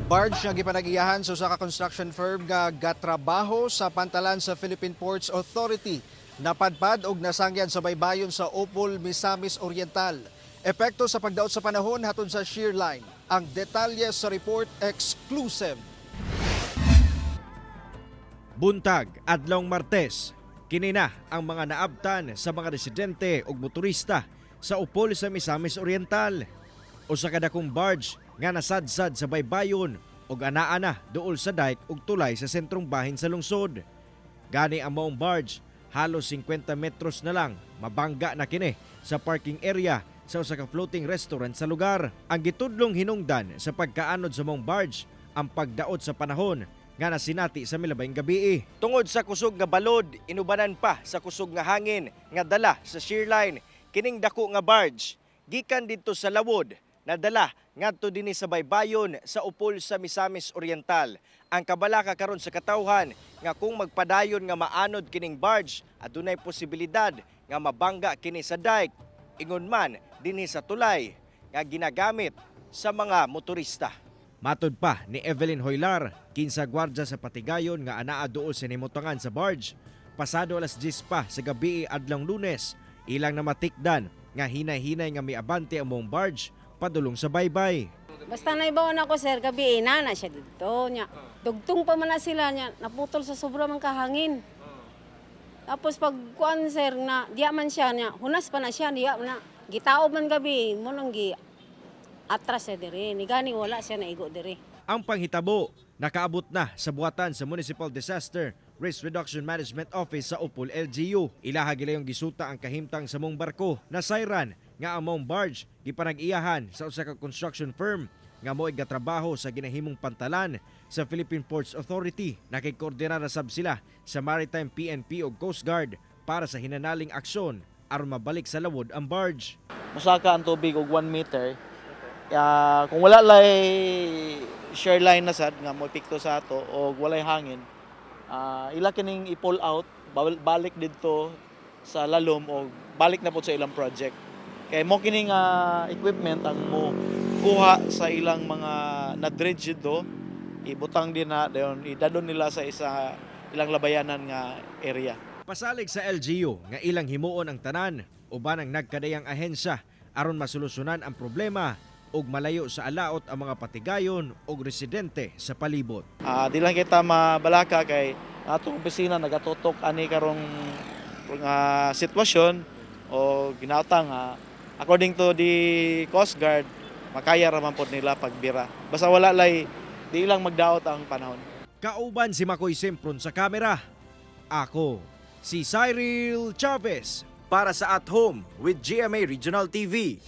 Barge nga gipanag-iyahan sa usa ka construction firm nga gatrabaho sa pantalan sa Philippine Ports Authority napadpad og nasangyan sa baybayon sa Opol, Misamis Oriental. Epekto sa pagdaot sa panahon hatod sa shear line. Ang detalye sa report exclusive. Buntag, adlawng Martes, kini na ang mga naabtan sa mga residente ug motorista sa Opol sa Misamis Oriental. Usa ka dakong barge nga nasadsad sa baybayon ug anaa na duol sa dike ug tulay sa sentrong bahin sa lungsod. Gani ang maong barge, halos 50 metros na lang mabangga na kini sa parking area sa usa ka floating restaurant sa lugar. Ang gitudlong hinungdan sa pagkaanod sa maong barge, ang pagdaot sa panahon nga nasinati sa milabayng gabii. Tungod sa kusog nga balod, inubanan pa sa kusog nga hangin nga dala sa shear line, kining dako nga barge gikan didto sa Lawod nadala ngadto dinhi sa baybayon sa Opol sa Misamis Oriental. Ang kabalaka karon sa katawhan nga kung magpadayon nga maanod kining barge, adunay posibilidad nga mabangga kini sa dike, ingon man dinhi sa tulay nga ginagamit sa mga motorista. Matod pa ni Evelyn Hoylar, kinsa gwardya sa patigayon nga anaa duol sa nimutangan sa barge, pasado alas 10 pa sa gabi adlong Lunes, ilang namatikdan nga hinay-hinay nga miabante ang maong barge padulong sa baybay. Basta naibawan ako, sir, gabi na na siya dito niya. Dugtong pa man na sila niya, naputol sa sobra man kahangin. Tapos pag kuan, sir, na diya man siya niya, hunas pa na siya diya na. Gitaob man gabi, mo nang gi atras siya diri. Ni gani wala siya naigo diri. Ang panghitabo nakaabot na sa buhatan sa Municipal Disaster Risk Reduction Management Office sa Opol LGU. Ilaha gilayong gisuta ang kahimtang sa mong barko na sayran nga ang maong barge gipanag-iyahan sa usa ka construction firm nga mo'y gatrabaho sa ginahimong pantalan sa Philippine Ports Authority. Nakikoordinar na sab sila sa Maritime PNP ug Coast Guard para sa hinanaling aksyon aron mabalik sa lawod ang barge. Musaka ang tubig og 1 meter. Kung wala lay shear line na sad nga mo epekto sa ato og walay hangin, ila kining i-pull out, balik didto sa lalom og balik na pud sa ilang project. Kay mo kining equipment ang mo kuha sa ilang mga na-dredge didto, ibutang din na dayon idadon nila sa isa ilang labayanan nga area. Pasalig sa LGU nga ilang himuon ang tanan uban ang nagkadayang ahensya aron masolusyonan ang problema ug malayo sa alaot ang mga patigayon ug residente sa palibot. Di lang kita mabalaka kay ang atong opisina nagatutok ani karong nga sitwasyon o ginautang according to the Coast Guard, makaya ra man pod nila pagbira. Basta wala lay di lang magdaot ang panahon. Kauban si Makoy Sempron sa kamera. Ako, si Cyril Chavez para sa At Home with GMA Regional TV.